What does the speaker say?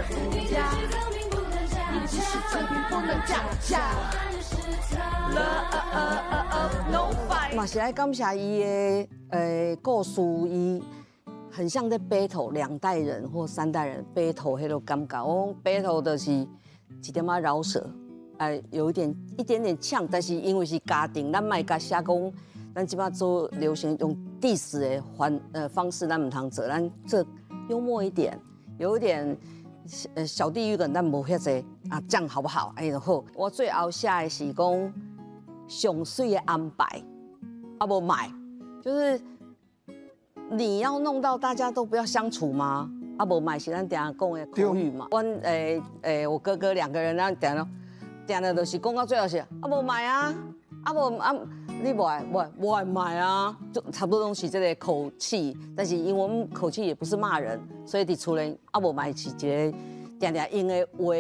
附加。你只是赠品，不能加價。Love no fight。嘛是愛感謝伊的故事，伊很像在 battle 兩代人或三代人 battle 彼個感覺。我講 battle 就是一點仔饒舌，哎，有一點一點點嗆，但是因為是家庭，咱莫共寫講，咱這擺做流行用 diss 的方式，咱毋通做，咱做幽默一點，有一點小地獄梗，咱無遐濟啊，這樣好不好？哎，就好。我最後寫的是講上媠的安排，啊無賣，就是你要弄到大家都不要相處嗎？啊無賣是咱定定講的口語嘛。阮我哥哥兩個人咱定咯，定定就是講到最後是啊無賣啊，啊無啊你無愛無愛無愛賣啊，就差不多攏是這個口氣。但是因為我們口氣也不是罵人，所以佇厝內啊無賣是一個定定用的話。